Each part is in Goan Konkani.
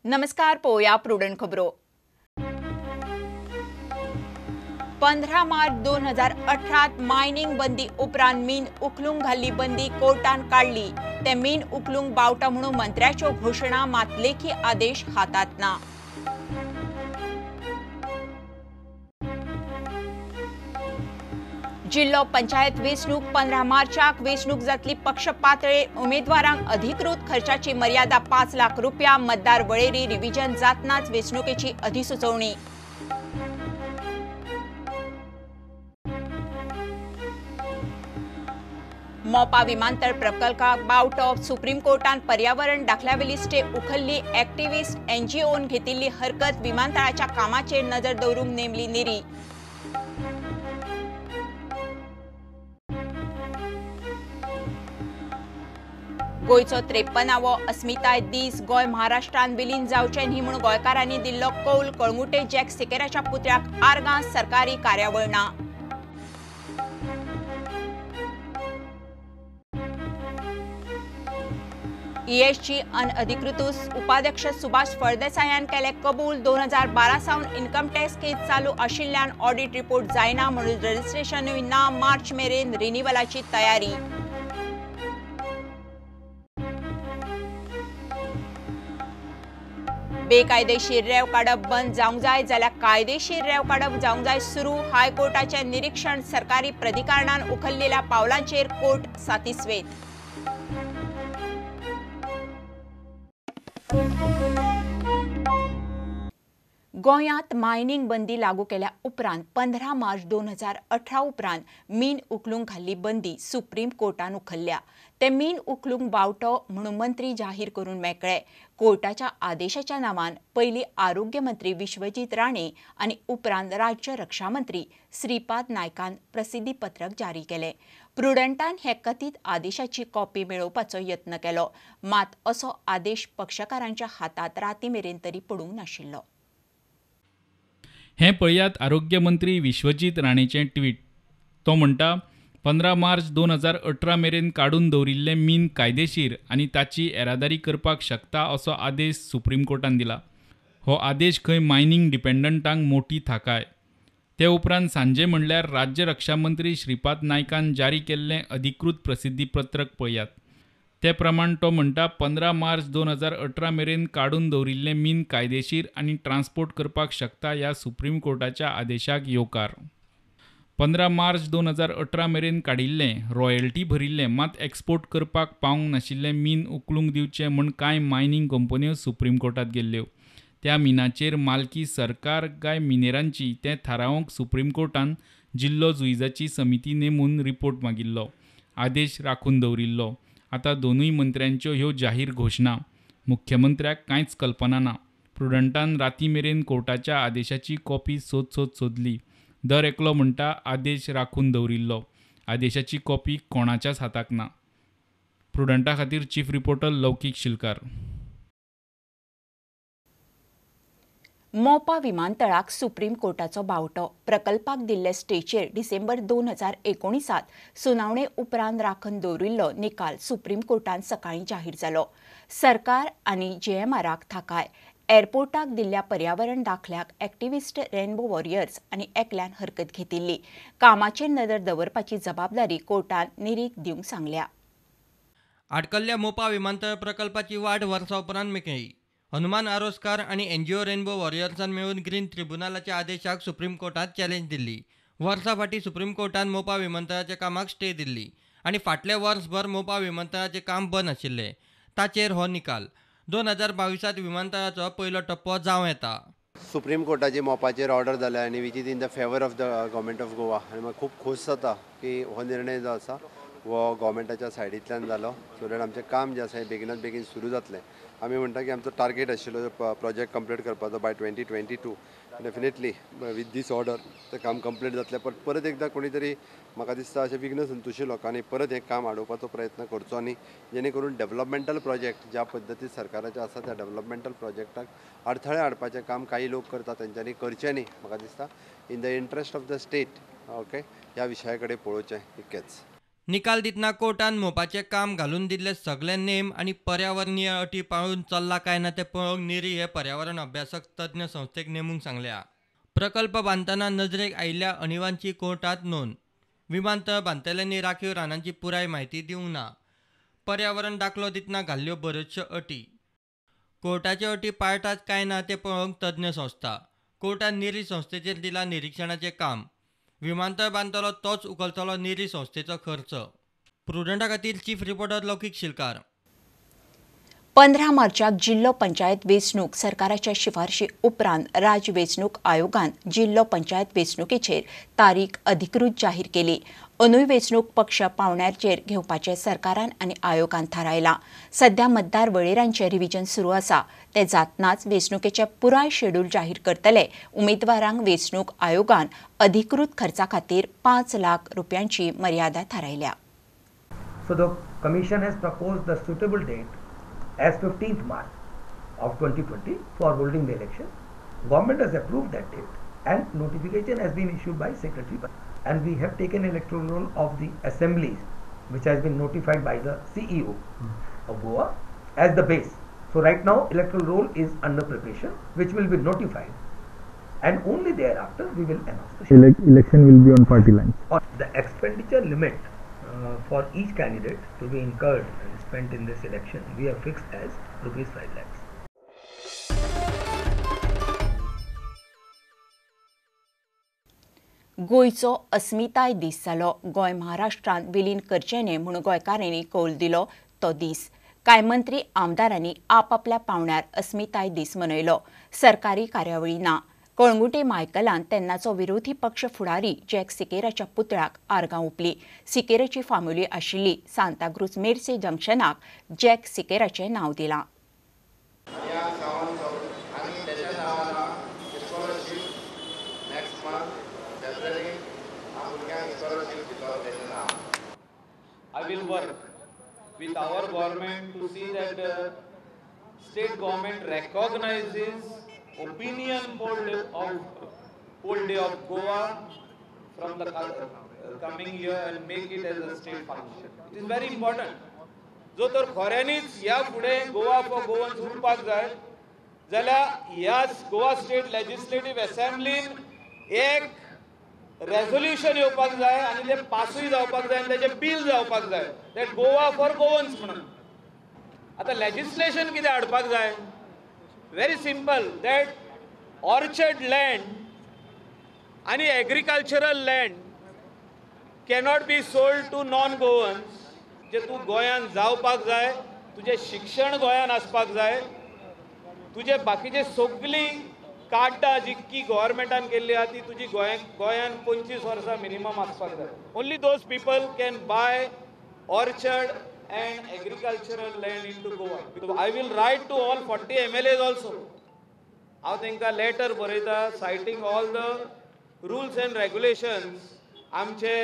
नमस्कार, पळोवया प्रुडंट खबरो। 15 मार्च 2018 मायनिंग बंदी उपरांत मीन उखलूंक घाल्ली बंदी कोर्टान काडली। ते मीन उखलूंक बावटा म्हणून मंत्र्याच्यो घोशणा, मात लेखी आदेश हातात ना। जिल्लो पंचायत वेंचणूक 15 मार्चाक वेंचणूक जातली। पक्ष पातळे उमेदवारांक अधिकृत खर्चाची मर्यादा 5 लाख रुपया। मतदार वळेरी रिव्हिजन जातनाच वेंचणुकेची अधिसुचोवणी। मोपा विमानतळ प्रकल्पाक बावटो, सुप्रीम कोर्टान पर्यावरण दाखल्यावेली स्टे उखल्ली। ऍक्टिव्हिस्ट एनजीओन घेतिल्ली हरकत, विमानतळाच्या कामाचेर नजर दवरूंक नेमली निरी। गोंयचो 53वो अस्मिताय दीस, गोंय महाराष्ट्रान विलीन जावचें न्ही म्हूण गोंयकारांनी दिल्लो कौल। कळंगुटे जॅक सिकेराच्या पुतळ्याक आर्गां, सरकारी कार्यावळ ना। ईएसची अनधिकृत उपाध्यक्ष सुभाष फळदेसायान केले कबूल। 2012 सावन इन्कम टॅक्स केस चालू आशिल्ल्यान ऑडिट रिपोर्ट जायना म्हणून रजिस्ट्रेशनूय ना। मार्च मेरेन रिन्युअलाची तयारी। बेकायदेशीर रेंव काडप बंद जावंक जाय जाल्यार कायदेशीर रेंव काडप जावंक जाय सुरू। हायकोर्टाचें निरीक्षण, सरकारी प्राधिकरणान उखल्लेल्या पावलांचेर कोर्ट सातिस्वेत। गोंयांत मायनिंग बंदी लागू केल्या उपरांत 15 मार्च 2018 उपरांत मीन उखलूंक घाल्ली बंदी सुप्रीम कोर्टान उखल्ल्या। ते मीन उखलूंक बावटो म्हणून मंत्री जाहीर करून मेकळे। कोर्टाच्या आदेशाच्या नांवान पयलीं आरोग्य मंत्री विश्वजीत राणे आनी उपरांत राज्य रक्षा मंत्री श्रीपाद नायकान प्रसिद्धी पत्रक जारी केलें। प्रुडंटान हे कथीत आदेशाची कॉपी मेळोवपाचो यत्न केलो, मात असो आदेश पक्षकारांच्या हातात राती मेरेन तरी पडूंक नाशिल्लो। हें पळयात आरोग्य मंत्री विश्वजीत राणेचें ट्वीट। तो म्हणटा, 15 मार्च 2018 मेरेन काडून दवरिल्लें मीन कायदेशीर आनी ताची येरादारी करपाक शकता असो आदेश सुप्रीम कोर्टान दिला। हो आदेश खंय मायनिंग डिपेंडंटांक मोटी थाकाय। ते उपरांत सांजे म्हणल्यार राज्य रक्षा मंत्री श्रीपाद नायकान जारी केल्लें अधिकृत प्रसिद्धी पत्रक पळयात। ते प्रमाण तो म्हणटा, 15 मार्च 2018 मेरेन काडून दवरिल्लें मीन कायदेशीर आनी ट्रान्सपोर्ट करपाक शकता ह्या सुप्रीम कोर्टाच्या आदेशाक येवकार। 15 मार्च 2018 मेरेन काडिल्लें, रॉयल्टी भरिल्लें, मात एक्सपोर्ट करपाक पावंक नाशिल्लें मीन उखलूंक दिवचें म्हूण कांय मायनिंग कंपन्यो सुप्रीम कोर्टांत गेल्ल्यो। त्या मिनाचेर मालकी सरकार काय मिनेरांची तें थारावंक सुप्रीम कोर्टान जिल्लो जुईजाची समिती नेमून रिपोर्ट मागिल्लो। आदेश राखून दवरिल्लो। आतां दोनूय मंत्र्यांच्यो ह्यो जाहीर घोशणा। मुख्यमंत्र्याक कांयच कल्पना ना। प्रुडंटान राती मेरेन कोर्टाच्या आदेशाची कॉपी सोद सोद सोदली। दर एकलो म्हणटा आदेश राखून दवरिल्लो। आदेशाची कॉपी कोणाच्याच हाताक ना। प्रुडंटा खातीर चीफ रिपोर्टर लौकीक शिलकार। मोपा विमानतळाक सुप्रीम कोर्टाचो बावटो। प्रकल्पाक दिल्ले स्टेचेर डिसेंबर 2019 सुनावणे उपरांत राखून दवरिल्लो निकाल सुप्रीम कोर्टान सकाळीं जाहीर जालो। सरकार आनी जीएमआराक थाकाय। एअरपोर्टाक दिल्ल्या पर्यावरण दाखल्याक ऍक्टिव्हिस्ट रेनबो वॉरियर्स आनी एकल्यान हरकत घेतिल्ली। कामाचेर नदर दवरपाची जबाबदारी कोर्टान निरीक दिवंक सांगल्या। आडकल्ल्या मोपा विमानतळ प्रकल्पाची वाट वर्सा उपरांत मेकळी। हनुमान आरोसकार आनी एनजीओ रेनबो वॉरियर्सान मेळून ग्रीन ट्रिब्युनलाच्या आदेशाक सुप्रीम कोर्टात चॅलेंज दिल्ली। वर्सा फाटीं सुप्रीम कोर्टान मोपा विमानतळाच्या कामाक स्टे दिल्ली आनी फाटले वर्सभर मोपा विमानतळाचें काम बंद आशिल्लें। ताचेर हो निकाल। 2022 विमानतळाचो पयलो टप्पो जावं येता। सुप्रीम कोर्टाची मोपाचेर ऑर्डर जाल्या आनी which is in the favour of the government of Goa. आनी म्हाका खूब खोस जाता की हो निर्णय जो आसा हो गव्हर्मेंटाच्या सायडींतल्यान जालो, सो that आमचें काम जें आसा हें बेगिनात बेगीन सुरू जातलें। आमी म्हणटा की आमचो टार्गेट आशिल्लो प्रोजेक्ट कंप्लीट करपाचो by 2022, definitely with this order तें काम कंप्लीट जातलें। पण परत एकदां कोणी तरी म्हाका दिसता अशें विघ्न संतोशी लोकांनी परत हें काम आडोवपाचो प्रयत्न करचो आनी जेणे करून डेवलपमेंटल प्रोजेक्ट ज्या पद्दतीन सरकाराचें आसा त्या डेवलपमेंटल प्रोजेक्टाक अडथळे हाडपाचें काम काही लोक करता तेंच्यांनी करचें न्ही। म्हाका दिसता in the interest of the state okay ह्या विशया कडेन पळोवचें इतकेंच। निकाल दितना कोर्टान मोपाचें काम घालून दिल्ले सगळे नेम आनी पर्यावरणीय अटी पाळून चल्ला काय ना तें पळोवंक निरी हे पर्यावरण अभ्यासक तज्ञ संस्थेक नेमूंक सांगल्या. प्रकल्प बांदतना नजरेक आयिल्ल्या अणिवांची कोर्टांत नोंद. विमानतळ बांदतल्यांनी राखीव रानांची पुराय म्हायती दिवंक ना. पर्यावरण दाखलो दितना घाल्ल्यो बऱ्योचश्यो अटी. कोर्टाच्यो अटी पाळटात काय ना तें पळोवंक तज्ञ संस्था. कोर्टान निरी संस्थेचेर दिला निरिक्षणाचें काम. विमानतळ बांदतलो तोच उखलतलो निरी संस्थेचो खर्च. प्रुडंटा खातीर चीफ रिपोर्टर लौकीक शिलकार. 15 मार्चाक जिल्लो पंचायत वेंचणूक सरकाराच्या शिफारशी उपरांत राज्य वेंचणूक आयोगान जिल्लो पंचायत वेंचणुकेचेर तारीख अधिकृत जाहीर केली. अंदूय वेंचणूक पक्ष पावंड्याचेर घेवपाचें सरकारान आनी आयोगान थारायलां. सध्या मतदार वळेरांचें रिव्हिजन सुरू आसा. ते जातनाच वेंचणुकेचें पुराय शेड्यूल जाहीर करतले. उमेदवारांक वेंचणूक आयोगान अधिकृत खर्चा खातीर 5 लाख रुपयांची मर्यादा थारायल्या. So the commission has proposed the suitable date as 15th March of 2020 for holding the election. Government has approved that date and notification has been issued by Secretary, and we have taken electoral roll of the assemblies which has been notified by the CEO of Goa as the base. So right now electoral roll is under preparation, which will be notified, and only thereafter we will announce the election will be on party lines. The expenditure limit for each candidate to be incurred and spent in this election, we have fixed as rupees 5 lakhs. गोंयचो अस्मिताय दीस जालो. गोंय महाराष्ट्रांत विलीन करचें न्हय म्हूण गोंयकारांनी कौल दिलो तो दीस. कांय मंत्री आमदारांनी आपापल्या पावंड्यार अस्मिताय दीस मनयलो. सरकारी कार्यावळी ना. कळंगुटे मायकलान तेन्नाचो विरोधी पक्ष फुडारी जॅक सिकेराच्या पुतळ्याक आर्गां ओंपली. सिकेराची फामुली आशिल्ली सांताक्रूज मेर्से जंक्शनाक जॅक सिकेराचें नांव दिलां. I will work with our government to see that the state government recognizes opinion poll day of Goa from the coming year and make it as a state function. It is very important. जो तर खऱ्यांनीच ह्या फुडें गोवा फॉर गोवन्स उरपाक जाय जाल्यार ह्या गोवा स्टेट लेजिस्लेटीव असेंब्लीन एक रेजोल्युशन येवपाक जाय आनी तें पासूय जावपाक जाय आनी तेजें बील जावपाक जाय that Goa for Goans म्हणून. आतां लेजिस्लेशन कितें हाडपाक जाय? Very simple, that orchard land आनी agricultural land cannot be sold to non Goans. जे तूं गोंयान जावपाक जाय, तुजें शिक्षण गोंयान आसपाक जाय, तुजे बाकीचे सगळीं कार्डां जितकी गव्हर्मेंटान केल्ली आहा ती तुजी गोंयान 25 वर्सां मिनिमम आसपाक जाय. Only those people can buy orchard and agricultural land into Goa. I will write to all 40 MLAs also. हांव तांकां लेटर बरयता citing all the rules and regulations. आमचे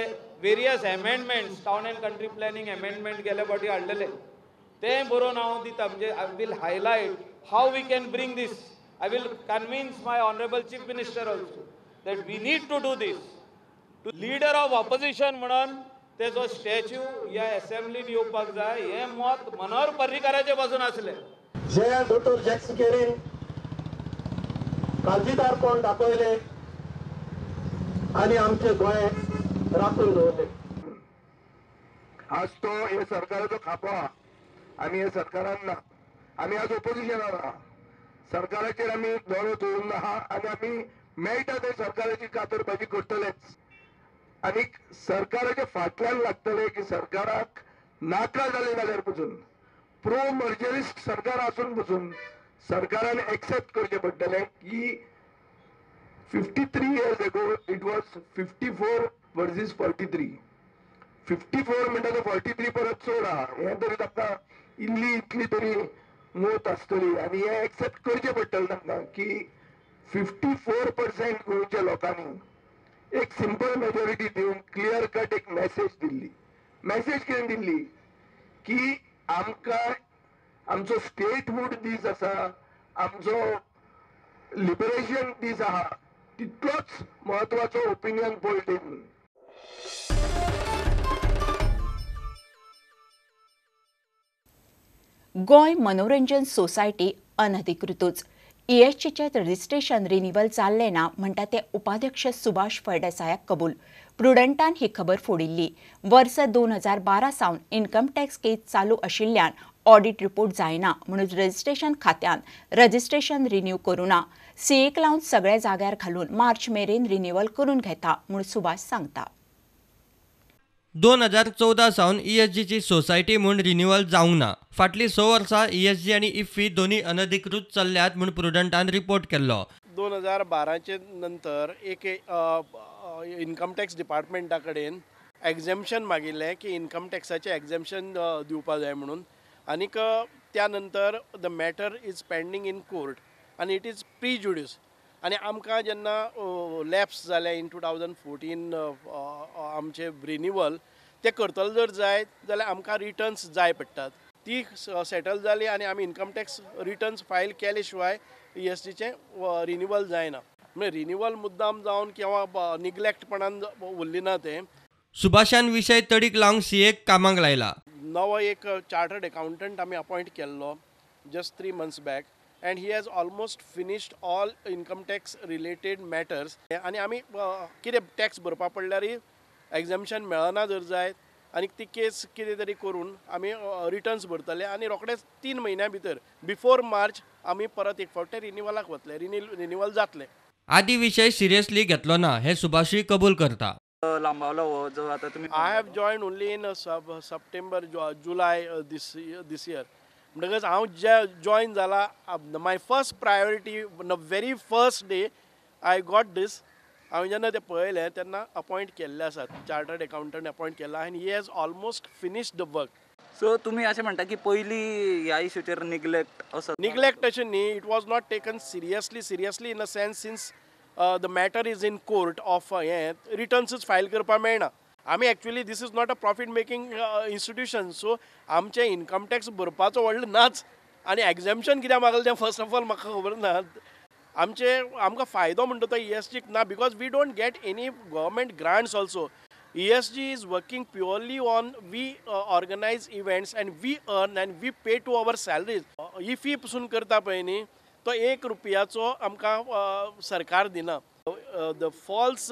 various amendments, town and country planning amendment गेल्या फावटी हाडलेले ते बरोवन हांव दिता. म्हणजे I will highlight how we can bring this. I will convince my honourable chief minister also that we need to do this. To leader of opposition म्हणून तेजो स्टॅच्यू ह्या असेंब्लीन येवपाक जाय हें मत मनोहर पर्रीकाराचे पासून आसलें. जे डॉक्टर जॅक सिकेरीन काळजीदारपण दाखयलें आनी आमचें गोंय राखून दवरलें. आज तो हे सरकाराचो खांपो आहा. आमी हे सरकारान ना, आमी आज ओपोजिशनान आहा. सरकाराचेर आमी दोळो दवरून आहा आनी आमी मेळटा ते सरकाराची कातरपाची करतलेच. आनी सरकाराच्या फाटल्यान लागतले की सरकाराक नाका जालें जाल्यार पसून प्रो मर्जरिस्ट सरकार आसून पसून सरकारान एक्सेप्ट करचें पडटलें की 53 years ago it was 54 versus 43. 54 म्हणटा तो 43 परत चड आहा. हें तरी तांकां इल्ली इतली तरी मत आसतली आनी हें एक्सेप्ट करचें पडटलें तांकां की 54% गोंयच्या लोकांनी एक सिंपल मेजॉरिटी दिवन क्लियर कट एक मॅसेज दिल्ली. मॅसेज कितें दिल्ली की आमकां आमचो स्टेटहूड दीस आसा, आमचो लिबरेशन दीस आहा, तितलोच म्हत्वाचो ओपिनियन पोल डे म्हणून. गोंय मनोरंजन सोसायटी अनधिकृतूच. ईएसजीचें रजिस्ट्रेशन रिन्युअल जाल्लें ना म्हणटा ते उपाध्यक्ष सुभाष फळदेसायाक कबूल. प्रुडंटान ही खबर फोडिल्ली. वर्स 2012 सावन इन्कम टॅक्स केस चालू आशिल्ल्यान ऑडिट रिपोर्ट जायना म्हणून रजिस्ट्रेशन खात्यान रजिस्ट्रेशन रिन्यू करूं ना. सीएक लावन सगळे जाग्यार घालून मार्च मेरेन रिन्युअल करून घेता म्हूण सुभाष सांगता. 2014 सावन ईएसजीची सोसायटी म्हूण रिन्युअल जावंक ना. फाटलीं 6 वर्सां ईएसजी आनी इफ्फी दोनूय अनधिकृत चल्ल्यात म्हूण प्रुडंटान रिपोर्ट केल्लो. 2012 नंतर एक इन्कम टॅक्स डिपार्टमेंटा कडेन एग्झेम्पशन मागिल्लें की इन्कम टॅक्साचें एग्झेम्पशन दिवपा जाय म्हणून, आनीक त्या नंतर the matter is pending in court आनी it is प्रिज्युड्यूस. आनी आमकां जेन्ना लॅप्स जालें इन 2014 आमचें रिन्युअल तें करतले जर जाय जाल्यार आमकां रिटर्न्स जाय पडटात. ती सेटल जाली आनी आमी इन्कम टॅक्स रिटर्न्स फायल केले शिवाय ईएसजीचें रिन्युअल जायना. म्हणजे रिन्युअल मुद्दाम जावन किंवा निग्लेक्टपणान उरली ना तें. सुभाषान विशय तडीक लावंक सीएक कामाक लायला. नवो एक चार्टर्ड अकाउंटंट आमी अपॉयंट केल्लो just 3 months back and he has almost finished all income tax related matters. आनी आमी कितें टॅक्स भरपा पडल्यारय एग्झेम्पशन मेळना जर जाय आनी ती केस कितें तरी करून आमी रिटर्न्स भरतले आनी रोखडेच 3 म्हयन्या भितर बिफोर मार्च आमी परत एक फावट रिन्युअलाक वतले, रिन्युअल जातलें. आदी विशय सिरियसली घेतलो ना हें सुभाषूय कबूल करता. लांबावलो हो जो आतां तुमी I have join only in September July this year. म्हणटकच हांव जे जॉयन जाला my first priority the very first day I got this. हांवें जेन्ना तें पळयलें तेन्ना अपॉयंट केल्ले आसात, चार्टर्ड अकाउंटंट अपॉयंट केला आनी he has almost finished the work. So तुमी अशें म्हणटा की पयलीं ह्या इशूचेर निग्लेक्ट असो? निग्लेक्ट अशें न्ही, it was not taken seriously in a sense since the matter is in court of हें रिटर्न्सूच फायल करपाक मेळना. आमी actually this is not a profit making institution, so आमचें इन्कम टॅक्स भरपाचो व्हडलो नाच आनी एग्झेम्पशन कित्याक मागलें तें फर्स्ट ऑफ ऑल म्हाका खबर ना. आमचे आमकां फायदो म्हणटा तो ईएसजीक ना because we don't get any government grants also. ESG is working purely on we organise events and we earn and we pay to our salaries. IFFI पसून करता पळय न्ही तो 1 रुपयाचो आमकां सरकार दिना. The false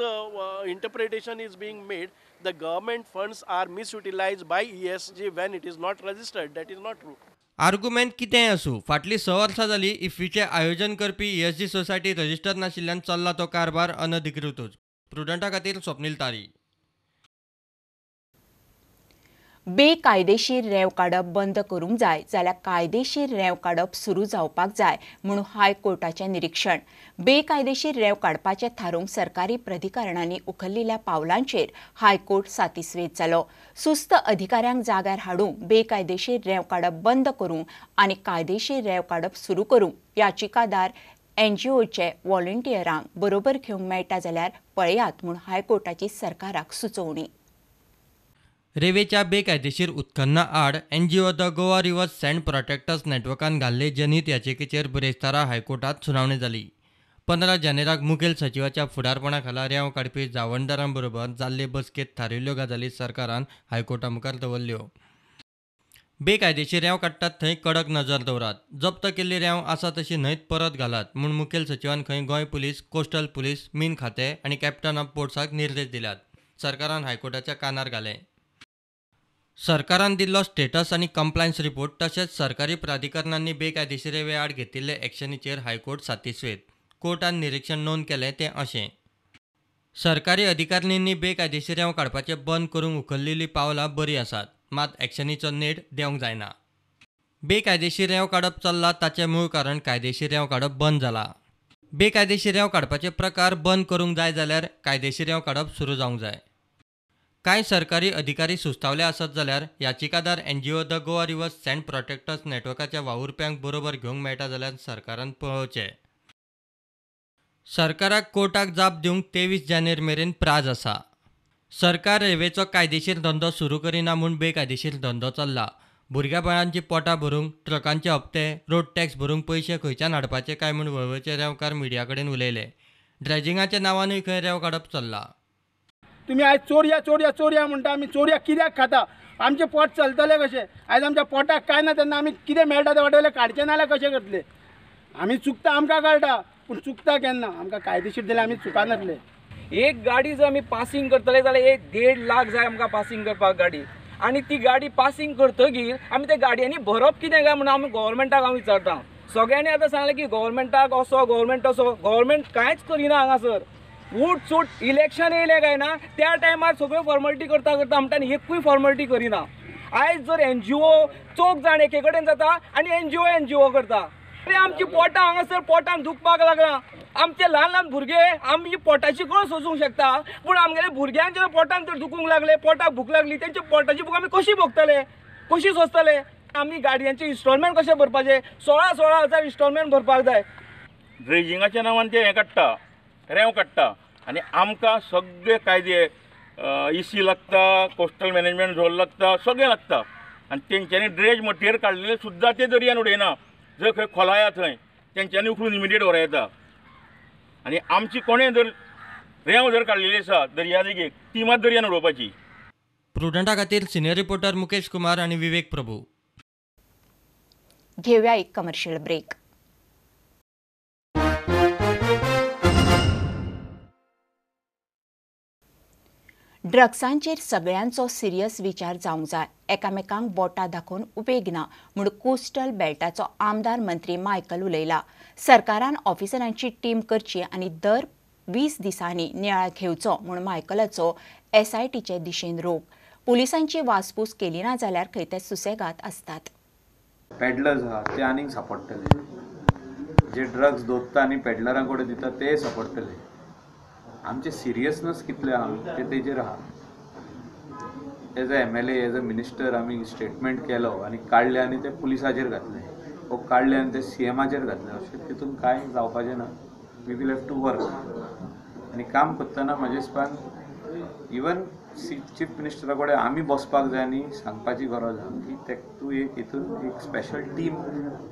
interpretation is being made the government funds are misutilized by ESG when it is not registered. That is not true. Argument कितेंय आसूं, फाटलीं 6 वर्सां जालीं इफ्फीचें आयोजन करपी ईएसजी सोसायटी रजिस्टर नाशिल्ल्यान चल्ला तो कारभार अनधिकृतूच. प्रुडंटा खातीर स्वप्नील तारी. बेकायदेशीर रेंव काडप बंद करूंक जाय जाल्यार कायदेशीर रेंव काडप सुरू जावपाक जाय म्हणून हायकोर्टाचें निरीक्षण. बेकायदेशीर रेंव काडपाचें थारोवंक सरकारी प्राधिकरणांनी उखलिल्ल्या पावलांचेर हायकोर्ट सातिस्वेद जालो. सुस्त अधिकाऱ्यांक जाग्यार हाडूंक बेकायदेशीर रेंव काडप बंद करूंक आनी कायदेशीर रेंव काडप सुरू करूंक याचिकादार एनजीओचे व्हॉलंटियरांक बरोबर घेवंक मेळटा जाल्यार पळयात म्हूण हायकोर्टाची सरकाराक सुचोवणी. रेवेच्या बेकायदेशीर उत्खनना आड NGO the Goa rivers sand protectors नेटवर्कान घाल्ले जनहित याचिकेचेर बिरेस्तारा हायकोर्टात सुनावणी जाली. 15 जानेराक मुखेल सचिवाच्या फुडारपणा खाला रेंव काडपी जावणदारां बरोबर जाल्ले बसकेंत थारिल्ल्यो गजाली सरकारान हायकोर्टा मुखार दवरल्यो. बेकायदेशीर रेंव काडटात थंय कडक नजर दवरात, जप्त केल्ली रेंव आसा तशी न्हंयत परत घालात म्हूण मुखेल सचिवान खंय गोंय पुलीस, कोस्टल पुलीस, मीन खातें आनी कॅप्टन ऑफ पोर्ट्साक निर्देश दिल्यात. सरकारान हायकोर्टाच्या कानार घालें. सरकारान दिल्लो स्टेटस आनी कंप्लायन्स रिपोर्ट तशेंच सरकारी प्राधिकरणांनी बेकायदेशीर रेंवे आड घेतिल्ले एक्शनीचेर हायकोर्ट सातिस्वेद. कोर्टान निरीक्षण नोंद केलें तें अशें: सरकारी अधिकाऱ्यांनी बेकायदेशीर रेंव काडपाचें बंद करूंक उखलिल्लीं पावलां बरीं आसात, मात एक्शनीचो नेट देंवंक जायना. बेकायदेशीर रेंव काडप चल्लां ताचें मूळ कारण कायदेशीर रेंव काडप बंद जालां. बेकायदेशीर रेंव काडपाचे प्रकार बंद करूंक जाय जाल्यार कायदेशीर रेंव काडप सुरू जावंक जाय. कांय सरकारी अधिकारी सुस्तावले आसत जाल्यार याचिकादार NGO the Goa rivers sand protectors नेटवर्काच्या वावुरप्यांक बरोबर घेवंक मेळटा जाल्यार सरकारान पळोवचें. सरकाराक कोर्टाक जाप दिवंक 23 जानेर मेरेन प्राज आसा. सरकार रेंवेचो कायदेशीर धंदो सुरू करिना म्हूण बेकायदेशीर धंदो चल्ला. भुरग्या बाळांची पोटां भरूंक, ट्रकांचे हप्ते, रोड टॅक्स भरूंक पयशे खंयच्यान हाडपाचे काय म्हूण वळवयचे रेंवकार मिडिया कडेन उलयले. ड्रेजिंगाच्या नांवानूय खंय रेंव काडप चल्ला. तुमी आयज चोरया चोरया चोरया म्हणटा, आमी चोरया कित्याक खाता? आमचें पोट चलतलें कशें? आयज आमच्या पोटाक कांय ना तेन्ना आमी कितें मेळटा तें वाटेवयलें काडचें ना जाल्यार कशें करतले? आमी चुकता आमकां कळटा, पूण चुकता केन्ना आमकां कायदेशीर जाल्यार आमी चुकनासले. एक गाडी जर आमी पासींग करतले जाल्यार 1.5 लाख जाय आमकां पासींग करपाक गाडी, आनी ती गाडी पासींग करतगीर आमी त्या गाडयांनी भरप कितें काय म्हणून आमी गव्हर्मेंटाक हांव विचारता. सगळ्यांनी आतां सांगलें की गव्हर्मेंटाक असो गव्हर्मेंट असो, गव्हर्मेंट कांयच करिना हांगासर. उठ सूट इलेक्शन येयलें काय ना त्या टायमार सगळ्यो फॉर्मेलिटी करता करता म्हणटा आनी एकूय फॉर्मेलिटी करिना. आयज जर एनजीओ चौग जाण एके कडेन जाता आनी एनजीओ करता. अरे आमची पोटां हांगासर पोटान दुखपाक लागलां. आमचे ल्हान ल्हान भुरगे आमची पोटाची कळ सोसूंक शकता, पूण आमगेले भुरग्यांच्या पोटान जर दुखूंक लागले, पोटाक भूक लागली, तेंच्या पोटाची भूक आमी कशी भोगतले, कशी सोंसतले? आमी गाडयांचे इन्स्टॉलमेंट कशें भरपाचे? 16-16 हजार इन्स्टॉलमेंट भरपाक जाय. ड्रेजिंगाच्या नांवान ते हें काडटा, रेंव काडटा आनी आमकां सगळे कायदे इसी लागता, कोस्टल मॅनेजमेंट झोन लागता, सगळें लागता. आनी तेंच्यांनी ड्रेज मटेरियल काडलेलें सुद्दां ते दर्यान उडयना, जर खंय खोलाया थंय तेंच्यांनी उखलून इमिडिएट व्हर येता. आनी आमची कोणें जर रेंव जर काडलेली आसा दर्या देगेक ती मात दर्यान उडोवपाची. प्रुडंटा खातीर सिनियर रिपोर्टर मुकेश कुमार आनी विवेक प्रभू. घेऊया एक कमर्शियल ब्रेक. ड्रग्सांचेर सगळ्यांचो सिरियस विचार जावंक जाय, एकामेकांक बोटां दाखोवन उपेग ना म्हूण कोस्टल बेल्टाचो आमदार मंत्री मायकल उलयला. सरकारान ऑफिसरांची टीम करची आनी दर 20 दिसांनी नियाळ घेवचो म्हूण मायकलाचो एसआयटीचे दिशेन रोख. पुलिसांची वासपूस केली ना जाल्यार खंय ते सुसेगात आसतात. पेडलर्स आहा ते आनीक सांपडटले, जे ड्रग्स दोत्ता आनी पेडलरां कडेन दिता ते सांपडटले. आमचे सिरियसनेस कितले आहा ते तेजेर आहा. As a MLA, as a minister आमी स्टेटमेंट केलो आनी काडले आनी ते पुलिसाचेर घातले, वो काडले आनी ते सीएमाचेर घातले, अशें तितून कांय जावपाचें ना. We will have to work. आनी काम करतना म्हाजे हिसपान इवन चीफ मिनिस्टरा कडेन आमी बसपाक जाय आनी सांगपाची गरज आहा की ते तूं एक हितून एक स्पेशल टीम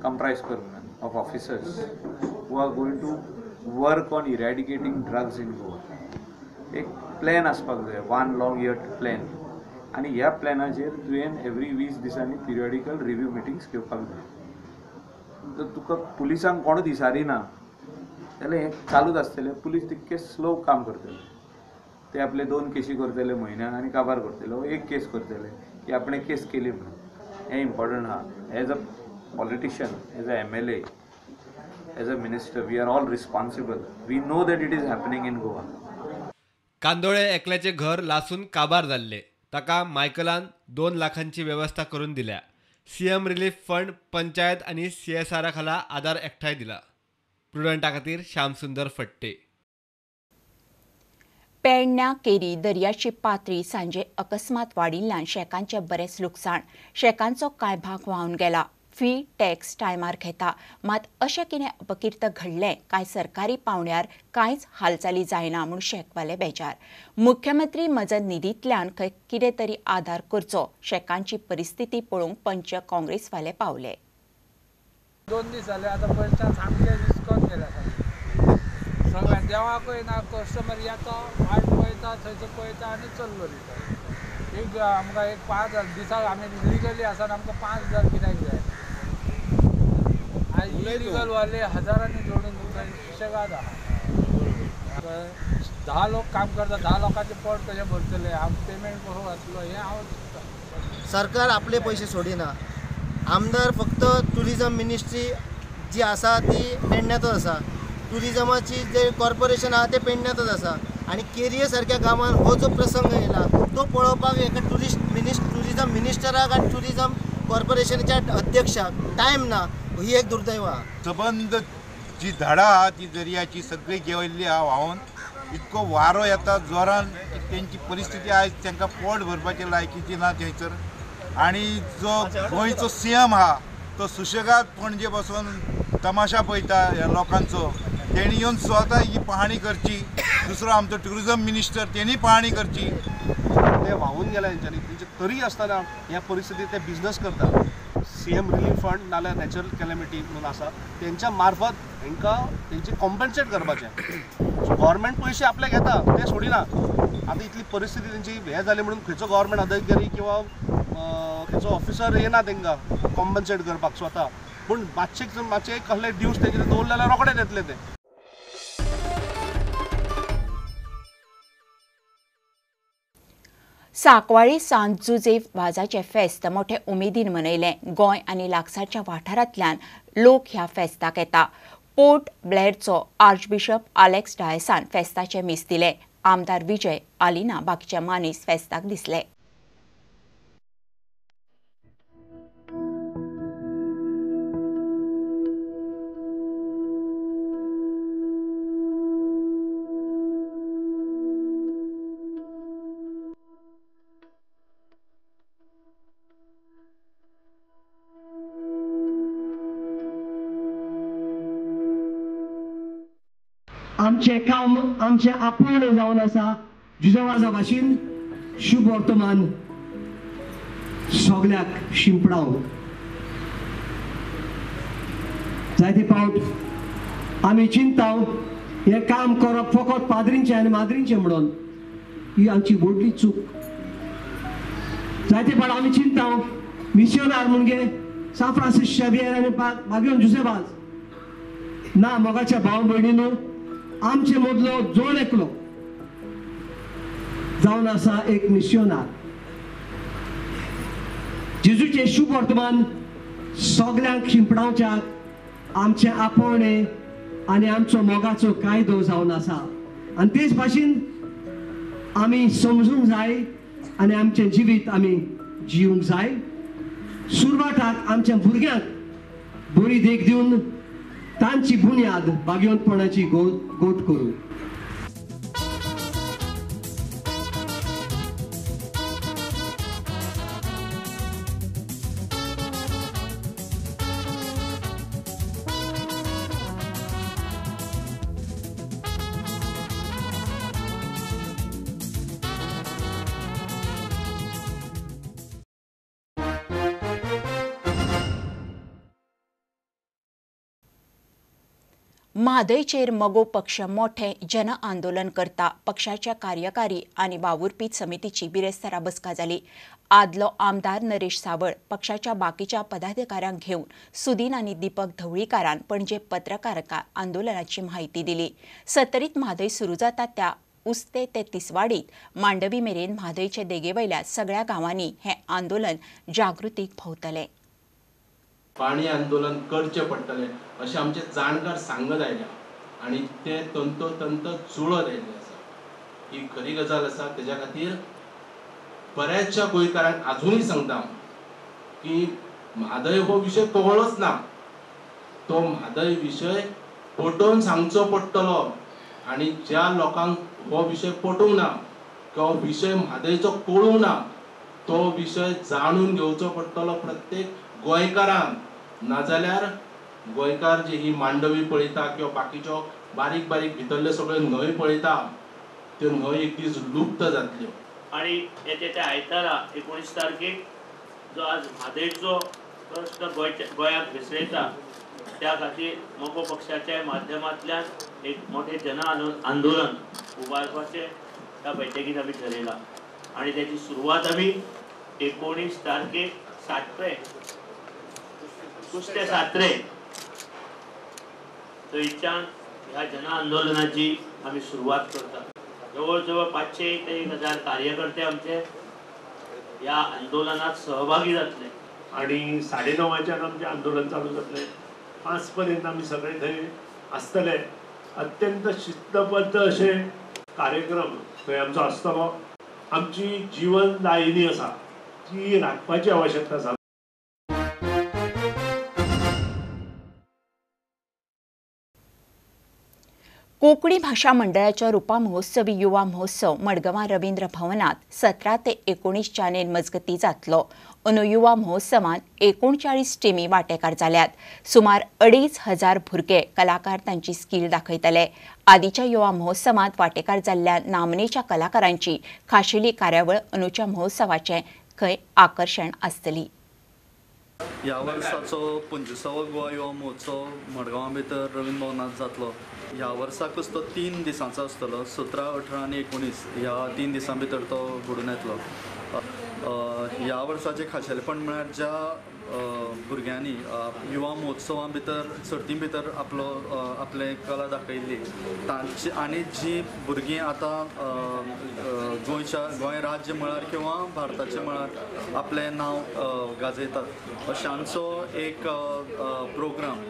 कंप्रायज कर म्हणून of officers who are going to work on eradicating drugs in Goa. एक प्लॅन आसपाक जाय, 1 long year plan, आनी ह्या प्लॅनाचेर तुवें एवरी 20 दिसांनी पिरियडिकल रिव्यू मिटिंग्स घेवपाक जाय. जर तुका पुलिसांक कोणूच विचारिना जाल्यार हें चालूच आसतलें. पुलीस तितके स्लो काम करतले, ते आपले 2 केशी करतले म्हयन्याक आनी काबार करतले, वो एक केस करतले की आपणें केस केली म्हणून. हें इम्पॉर्टंट आहा. As a politician, as a MLA, as a minister, we are all responsible. We know that it is happening in Goa. Candolim एकल्याचे घर लासून काबार जाल्ले, ताका मायकलान 2 लाखांची व्यवस्था करून दिल्या. सीएम रिलीफ फंड, पंचायत आनी सीएसआरा खाला आधार एकठांय दिला. प्रुडंटा खातीर श्यामसुंदर फट्टे. पेडण्या केरी दर्याची पातळी सांजे अकस्मात वाडिल्ल्यान शेकांचें बरेंच लुकसाण. शेकांचो कांय भाग व्हांवन गेला. फी टॅक्स टायमार घेता, मात अशें कितें अपकीर्त घडलें काय सरकारी पावंड्यार कांयच हालचाली जायना म्हूण शेकवाले बेजार. मुख्यमंत्री मजत निधींतल्यान खंय कितें तरी आदार करचो, शेकांची परिस्थिती पळोवंक पंच काँग्रेसवाले पावले. 2 दीस जाले आतां पयशां सामकें विस्कोन गेल्या सगळ्या देवाकूय ना. कस्टमर येता, वाट पळयता, थंयसर पळयता आनी चल्लो रिटर्न. एक आमकां एक 5,000 दिसाक आमी लिगली आसा आमकां 5,000 कित्याक जाय? आयज इलिगल वाले हजारांनी जोडून सुशेगाद आहा. 10 लोक काम करता, 10 लोकांचें पोट कशें भरतलें, हांव पेमेंट कसो जातलो हें हांव चिंतता. सरकार आपले पयशे सोडिना. आमदार फक्त ट्युरिजम मिनिस्ट्री जी आसा ती पेडण्यातच आसा, ट्युरिजमाची जे कॉर्पोरेशन आहा ते पेडण्यातच आसा, आनी केरये सारक्या गांवान हो जो प्रसंग येयला तो पळोवपाक एका ट्युरिजम मिनिस्टराक आनी ट्युरिजम कॉर्पोरेशनाच्या अध्यक्षाक टायम ना, ही एक दुर्दैव आहा. सबंद जी झाडां आहा ती दर्याची सगळी गेल्ली आहा व्हांवन, इतको वारो येता जोरान की तेंची परिस्थिती आयज तांकां पोट भरपाचे लायकीची ना थंयसर. आनी जो गोंयचो सीएम आहा तो सुशेगाद पणजे बसून तमाशा पळयता ह्या लोकांचो. तेणी येवन स्वता ही पाहणी करची. दुसरो आमचो ट्युरिजम मिनिस्टर तेणी पाहणी करची. ते व्हांवून गेले तेंच्यांनी, तेंचे तरी आसतना ह्या परिस्थितीत ते बिजनस करता. सीएम रिलीफ फंड नाल्यार नॅचरल कॅलमिटी म्हणून आसा तेंच्या मार्फत हेंकां तेंचे कॉम्पन्सेट करपाचें. गव्हर्मेंट पयशे आपले घेता ते सोडिना. आतां इतली परिस्थिती तेंची हें जाली म्हणून खंयचो गव्हर्मेंट अधिकारी किंवा खंयचो ऑफिसर येना तांकां कॉम्पन्सेट करपाक स्वता, पूण मातशे मातशे कसले ड्यूज तेजेर दवरले जाल्यार रोखडे येतले ते. सांकवाळी सांत जुझेफ वाजाचें फेस्त मोठे उमेदीन मनयलें. गोंय आनी लागसारच्या वाठारांतल्यान लोक ह्या फेस्ताक येता. पोर्ट ब्लेअरचो आर्चबिशप आलेक्स डायसान फेस्ताचें मीस दिलें. आमदार विजय आलिना बाकीचे मानीस फेस्ताक दिसले. आमचें काम आमचें आपोवणें जावन आसा जुझेवाजा भाशेन शुभ वर्तमान सगल्याक शिंपडावंक. जायते फावट आमी चिंता हें काम करप फकत पाद्रींचें आनी माद्रींचें म्हणून, ही आमची व्हडली चूक. जायते फावट आमी चिंता मिशनार म्हणजे सांत फ्रांसीस शेवियर आनी बागियोन जुझेवाज ना. मोगाच्या भाव भयणीनो, आमचे मदलो जोड एकलो जावन आसा एक मिशनार. जेजूचें शुभ वर्तमान सगल्यांक शिंपडावच्याक आमचें आपोवणें आनी आमचो मोगाचो कायदो जावन आसा. आनी तेच भाशेन आमी समजूंक जाय आनी आमचें जिवीत आमी जिवंक जाय. सुरवाताक आमच्या भुरग्यांक बरी देख दिवन तांची बुन्याद भाग्यवंतपणाची गोट करूं. म्हादयचेर मगो पक्ष मोठें जन आंदोलन करता. पक्षाच्या कार्यकारी आनी वावुरपी समितीची बिरेस्तारा बसका जाली. आदलो आमदार नरेश सावळ पक्षाच्या बाकीच्या पदाधिकाऱ्यांक घेवन सुदीन आनी दीपक धवळीकारान पणजे पत्रकारांक आंदोलनाची म्हायती दिली. सत्तरीत म्हादय सुरू जाता त्या उस्ते ते तिसवाडीत मांडवी मेरेन म्हादयचे देगेवयल्या सगळ्या गांवांनी हें आंदोलन जागृतीक भोंवतलें. पाणी आंदोलन करचें पडटलें अशें आमचे जाणकार सांगत आयल्या आनी ते तंतोतंत जुळत आयिल्लें आसा. ही खरी गजाल आसा. तेज्या खातीर बऱ्याचशा गोंयकारांक आजुनूय सांगता की म्हादय हो विशय कळ्ळोच ना, तो म्हादय विशय पटोवन सांगचो पडटलो आनी ज्या लोकांक हो विशय पटोवंक ना किंवा विशय म्हादयचो कळूंक ना तो विशय जाणून घेवचो पडटलो प्रत्येक गोंयकारांक. नाजाल्यार गोंयकार जे ही मांडवी पळयता किंवा बाकीच्यो बारीक बारीक भितरल्यो सगळ्यो न्हंय पळयता त्यो न्हंय एक दीस लुप्त जातल्यो. आनी येते त्या आयतारा 19 तारखेक जो आज म्हादयचो प्रश्न गोंयाक भेसयता त्या खातीर मगो पक्षाच्या माध्यमांतल्यान एक मोठें जन आंदोलन उबारपाचें त्या बैठकीत आमी ठरयलां आनी त्याची सुरवात आमी 19 तारखेक सात्रे कुस्ते सात्रे थंयच्यान ह्या जन आंदोलनाची आमी सुरवात करता. जवळ जवळ 500 ते 1000 कार्यकर्ते आमचे ह्या आंदोलनात सहभागी जातले. आनी 9:30 आमचें आंदोलन चालू जातलें. 5 पर्यंत आमी सगळे थंय आसतले. अत्यंत शिस्तबद्ध अशें कार्यक्रम थंय आमचो आसतलो. आमची जीवनदायिनी आसा ती राखपाची आवश्यकता आसा. कोंकणी भाशा मंडळाच्या रुपा महोत्सवी युवा महोत्सव मडगांवां रवींद्र भवनात 17 ते 19 जानेर मजगती जातलो. अंदू युवा महोत्सवांत 39 टिमी वांटेकार जाल्यात. सुमार 2500 भुरगे कलाकार तांची स्कील दाखयतले. आदीच्या युवा महोत्सवांत वांटेकार जाल्ल्या नामनेच्या कलाकारांची खाशेली कार्यावळ अंदूच्या महोत्सवाचें खंय आकर्शण आसतली. ह्या वर्साचो 25वो गोवा युवा महोत्सव मडगांवा भितर रवींद्र भवनांत जातलो. ह्या वर्साकूच तो 3 दिसांचो आसतलो. 17, 18 आनी 19 ह्या 3 दिसां भितर तो घडून येतलो. ह्या वर्साचें खाशेलपण म्हळ्यार ज्या भुरग्यांनी युवा महोत्सवा भितर सर्ती भितर आपलो आपले कला दाखयल्ली तांची आनी जी भुरगीं आतां गोंयच्या गोंय राज्य मळार किंवा भारताच्या मळार आपलें नांव गाजयतात अशांचो एक प्रोग्राम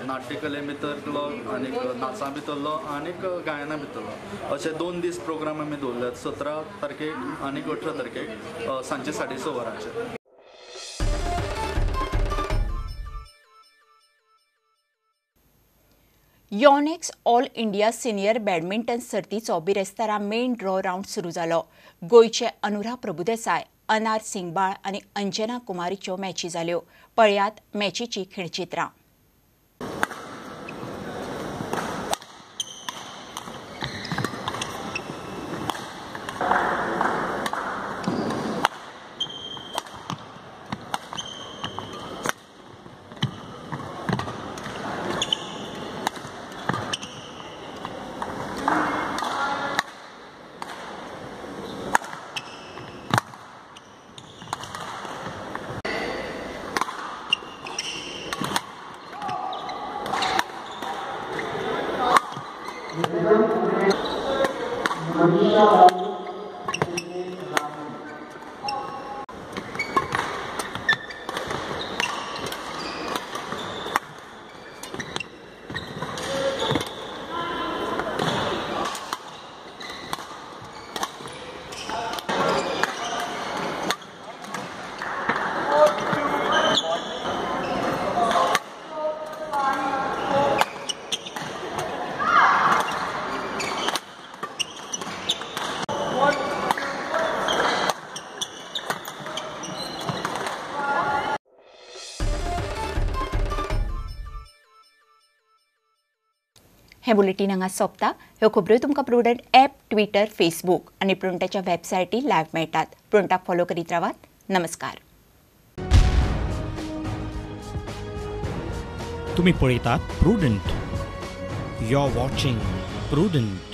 नाट्यकले भितरलो आनी नाचा भितरलो आनी गायना भितरलो अशे 2 दीस प्रोग्राम आमी दवरल्यात 17 तारखेक आनी 18 तारखेक सांजचे 6:30 वरांचेर. Yonex all India senior badminton सर्तीचो बिरेस्तारा मेन ड्रॉ रावंड सुरू जालो. गोंयचे अनुरा प्रभुदेसाय, अनार सिंगबाळ आनी अंजना कुमारीच्यो मॅची जाल्यो. पळयात मॅचीची खिणचित्रां. हे बुलेटीन हांगा सोंपता. ह्यो खबऱ्यो तुमकां प्रुडंट ॲप, ट्विटर, फेसबूक आनी प्रुडंटाच्या वेबसायटीर लायव्ह मेळटात. प्रुडंटाक फॉलो करीत रावात. नमस्कार. तुम्ही पळयतात Prudent. You are watching Prudent.